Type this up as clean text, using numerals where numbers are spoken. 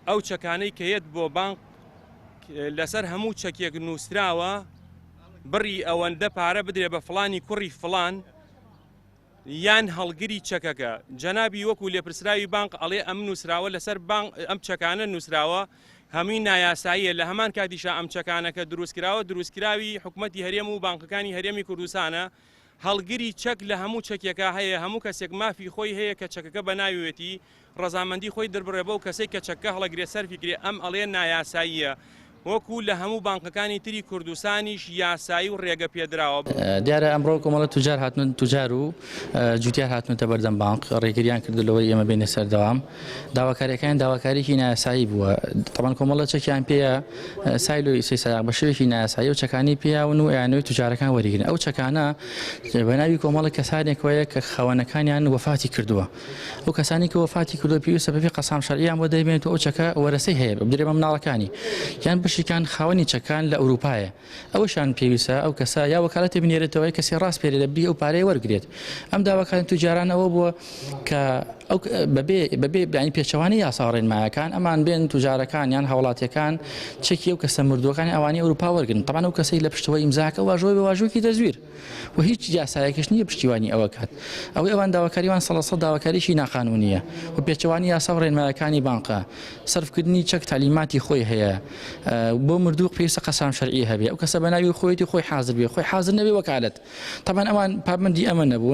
ئەو چەکانەی کە یەت بۆ بانق لەسەر هەموو چەکێک نووسراوە بڕی ئەوەندە پارە بدرێ بە فڵانی کوڕی فڵان یان هەڵگری چەکەکە جەنابی وەکو لێپرسراوی بانق ئەڵێ ئەم نووسراوە لەسەر بانق ئەم چەکانە نووسراوە هەمووی نایاساییە لە هەمان کاتیشا ئەم چەکانە کە دروستکراوە دروستکراوی حکومەتی هەرێم و بانقەکانی هەرێمی کوردستانە هەڵگری چەک لە هەموو چەکێکا هەیە هەموو کەسێک مافی خۆی هەیە کە چەکەکە بەناویەتی ڕەزامەندی خۆی دربڕێ بەو کەسەی کە چەکەکە هەڵەگرێ سەرفی کرێ ئەم ئەڵێ نایاساییە وەکو لە هەموو بانقەکانی تری کوردستانیش یاسایی و ڕێگە پێدراوە. دیارە ئەمڕۆ کۆمەڵە توجار هاتن توجار و جوتیار هاتنەتە بەردەم بانق ڕێگریان کردو لەوەی ئێمە بێینە سەر دەوام داواکاریەکان داواکاریی نایاسایی بووە تەبعەن کۆمەڵە چەکیان پێیە سایلۆی سەی سایەق بە شێوەیەکی نایاسایی و چەکانی پێیاون و ئەیانەوێت توجارەکان وەریگرن ئەو چەکانە بە ناوی کۆمەڵە کەسانێکەوەیە کە خاوەنەکانیان وەفاتی کردووە ئەو کەسانی کە وەفاتی کردووە پێویستە بەپێی قەسام شەرعیان بۆ دەربێنێت و ئەو چەکە وەرەسەی هەیە بدرێ بە مناڵەکانی یان بەشێکیان خاوەنی چەکان لە ئەوروپایە ئەوەشیان پێویستە ئەو کەسە یا وەکالەتی بنێرێتەوە کەسی ڕاست پێرێ لە بری ئەو پارەیە وەرگێت ئەم داواکانی توجاران ئەوە بووە کە ئەو بەبێ بەبێ بیانی پێچەوانەی یاسا ڕێنمایەکان ئەمان بێن توجارەکان یان هاوڵاتیەکان چەکی ئەو کەسە مردووەکانی ئەوانی ئەوروپا وەرگن تەبعەن ئەو کەسەی لە پشتەوە ئیمزاکە واژۆی بە واژۆکی دەزویر و هیچ یاسایەکیش نییە پشتیوانی ئەوە کات. ئەوەی ئەوان داواکاری وان سەڵەسەد داواکاریی ناقانوونییە و پێچەوانی یاسا و ڕێنمایەکانی بانقە. سەرفکردنی چەک تەعلیماتی خۆی هەیە. بۆ مردوو پێویستە قەسام شەرعی هەبێ. ئەو کەسە بە ناوی خۆیەتی خۆی حازر بێ. خۆی حازر نەبێ وەکالەت. تەبعەن ئەوان پابەندی ئەمە نەبوون.